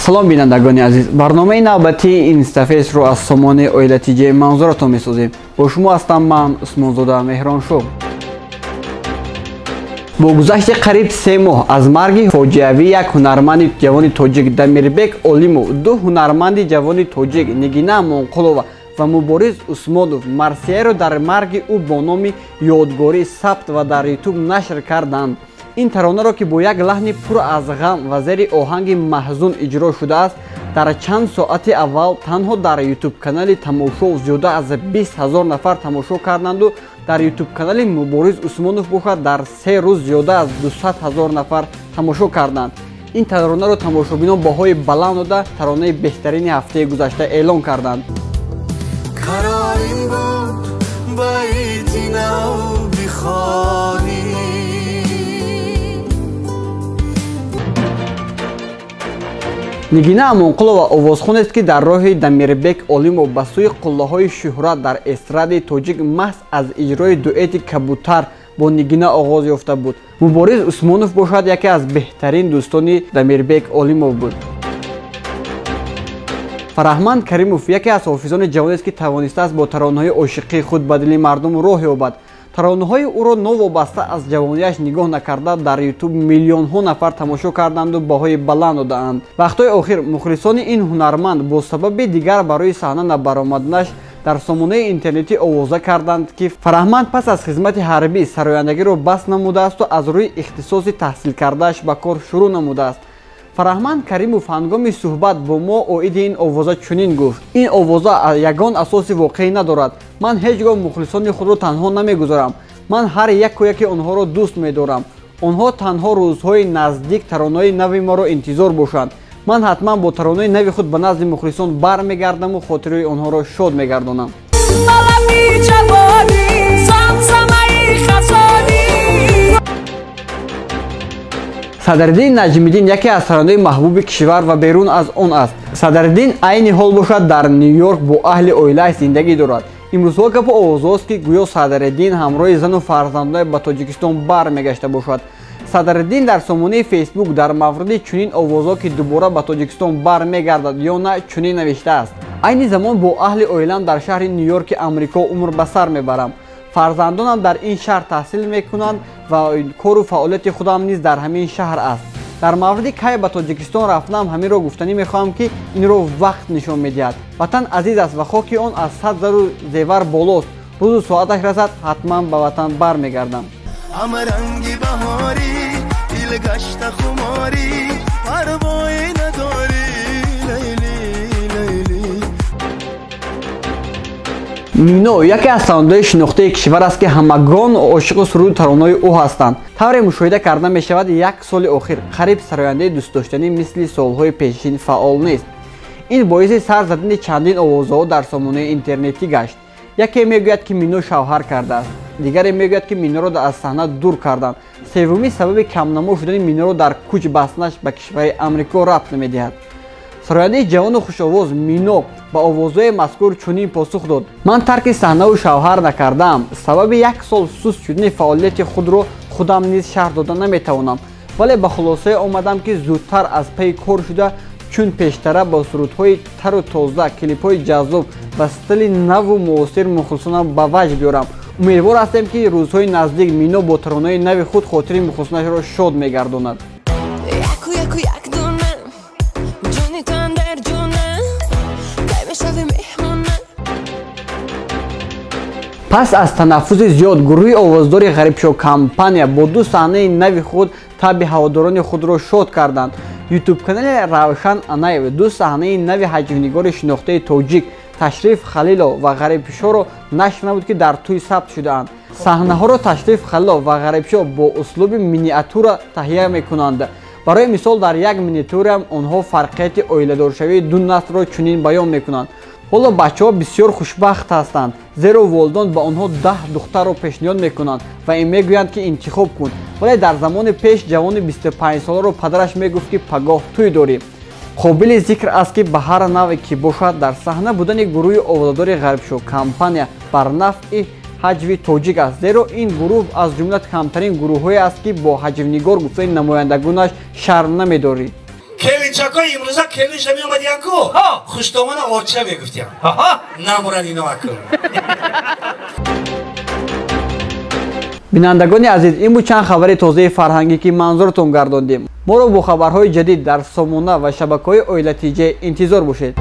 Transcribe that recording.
Салом бинандагони азиз, барномаи навбатии Инстафейсро аз сомонаи Оила ТЖ манзуратон месозем. Бо шумо ҳастам ман Усмонзода Меҳроншоҳ. Бо гузашти қариб 3 моҳ аз марги фоҷиавии як ҳунарманди ҷавони тоҷик Дамирбек Олимов, ду ҳунарманди ҷавони тоҷик Нигина Амонқулова ва Мубориз Усмонов марсияро дар марги ӯ бо номи Ёдгорӣ сабт ва дар Ютуб нашр карданд. Ин таронаро, ки бо як лаҳни пур аз ғам ва зери оҳанги маҳзун иҷро шудааст, дар чанд соати аввал танҳо дар ютуб-канали Тамошо зиёда аз 20 000 нафар тамошо карданду дар ютуб-канали Мубориз Усмонов бошад дар 3 рӯз зиёда аз 200 000 нафар тамошо карданд. Ин таронаро тамошобинон баҳои баланд дода, таронаи беҳтарини ҳафтаи гузашта эълон карданд. Нигина Амонқулова овозхонест, ки дар роҳи Дамирбек Олимов ба сӯи қуллаҳои шӯҳрат дар эстрадаи тоҷик маҳз аз иҷрои дуэти Кабутар бо Нигина оғоз ёфта буд. Мубориз Усмонов бошад яке аз беҳтарин дӯстони Дамирбек Олимов буд. Фараҳманд Каримов яке аз ҳофизони ҷавонест, ки тавонистааст бо таронаҳои ошиқии худ ба дили мардум роҳ ёбад. Таронаҳои ӯро новобаста аз ҷавонияш нигоҳ накарда дар Ютуб миллионҳо нафар тамошо карданду баҳои баланд додаанд. Вақтҳои охир мухлисони ин ҳунарманд бо сабаби дигар барои саҳна набаромаданаш дар сомонаи интернетӣ овоза карданд, ки Фараҳманд пас аз хизмати ҳарбӣ сарояндагиро бас намудаасту аз рӯи ихтисоси таҳсилкардааш ба кор шурӯъ намудааст. Фараҳманд Каримов ҳангоми суҳбат бо мо оиди ин овоза чунин гуфт: ин овоза ягон асоси воқеӣ надорад. Ман ҳеҷ гоҳ мухлисони худро танҳо намегузорам. Ман ҳар яку яки онҳоро дӯст медорам. Онҳо танҳо рӯзҳои наздик таронаҳои нави моро интизор бошанд. Ман ҳатман бо таронаи нави худ ба назди мухлисон бармегардаму хотирои онҳоро шод мегардонам. Садриддин Наҷмиддин яке аз сарояндаҳои маҳбуби кишвар ва берун аз он аст. Садриддин айни ҳол бошад дар Ню-Йорк бо аҳли оилааш зиндагӣ дорад. Имрӯзҳо гапу овозҳост, ки гӯё Садриддин ҳамроҳи зану фарзандонаш ба Тоҷикистон бармегашта бошад. Садриддин дар сомонаи Фейсбук дар мавриди чунин овозҳо, ки дубора ба Тоҷикистон бармегардад ё на, чунин навиштааст: айни замон бо аҳли оилам дар шаҳри Ню-Йорки Амрико умр ба сар мебарам. Фарзандонам дар ин шаҳр таҳсил мекунанд ва кору фаъолияти худам низ дар ҳамин шаҳр аст. Дар мавриди кай ба Тоҷикистон рафтанам ҳаминро гуфтанӣ мехоҳам, ки инро вақт нишон медиҳад. Ватан азиз аст ва хоки он аз 100 зару зевар болост. Рӯзу соаташ расад, ҳатман ба ватан бармегардам. Мино яке аз сарояндаҳои шинохтаи кишвар аст, ки ҳамагон ошиқу суруду таронаҳои ӯ ҳастанд. Тавре мушоҳида карда мешавад, як соли охир қариб сарояндаи дӯстдоштанӣ мисли солҳои пешин фаъол нест. Ин боиси сар задани чандин овозаҳо дар сомонаи интернетӣ гашт. Яке мегӯяд, ки Мино шавҳар кардааст, дигаре мегӯяд, ки Миноро аз саҳна дур карданд. Севумӣ сабаби камнамо шудани Миноро дар кӯч бастанаш ба кишвари Амрико рабт намедиҳад. Сарояндаи ҷавону хушовоз Мино ба овозҳои мазкур чунин посух дод: ман тарки саҳнаву шавҳар накардаам. Сабаби як сол суст шудани фаъолияти худро худам низ шарҳ дода наметавонам, вале ба хулосае омадам, ки зудтар аз пайи кор шуда, чун пештара бо сурудҳои тару тоза, клипҳои ҷаззоб ва стили наву муосир мухлисонам ба ваҷд биёрам. Умедвор ҳастем, ки рӯзҳои наздик Мино бо таронаҳои нави худ хотири мухлисонашро шод мегардонад. Пас аз танаффуси зиёд гурӯҳи овоздори Ғарибшоҳ компания бо ду саҳнаи нави худ табъи ҳаводорони худро шод карданд. Ютуб-канали Равшан Анаев ду саҳнаи нави ҳаҷвнигори шинохтаи тоҷик Ташриф Халилов ва Ғарибшоҳро нашр намуд, ки дар тӯй сабт шудаанд. Саҳнаҳоро Ташриф Халилов ва Ғарибшоҳ бо услуби миниатюра таҳия мекунанд. Барои мисол, дар як миниатюра онҳо фарқияти оиладоршавии ду наслро чунин баён мекунанд: ҳоло бачаҳо бисёр хушбахт ҳастанд, зеро волидон ба онҳо 10 духтарро пешниҳод мекунанд ва ин мегӯянд, ки интихоб кун. Вале дар замони пеш ҷавони 25-соларо падараш мегуфт, ки пагоҳ тӯй дорӣ. Қобили зикр аст, ки ба ҳар навъе ки бошад, дар саҳна будани гурӯҳи овозадори Ғарибшоҳ компания бар нафъи ҳаҷви тоҷик аст, зеро ин гурӯҳ аз ҷумла камтарин гурӯҳҳое аст, ки бо ҳаҷвнигор гуфтани намояндагонаш шарм намедорӣ. Келинчакҳои имрӯза келинша меомадиян ку, хуштомона оча мегуфтиян. Намуран ино акун. Бинандагони азиз, ин буд чанд хабари тозаи фарҳангӣ, ки манзуртон гардондем. Моро бо хабарҳои ҷадид дар сомона ва шабакаҳои Оила ТЖ интизор бошед.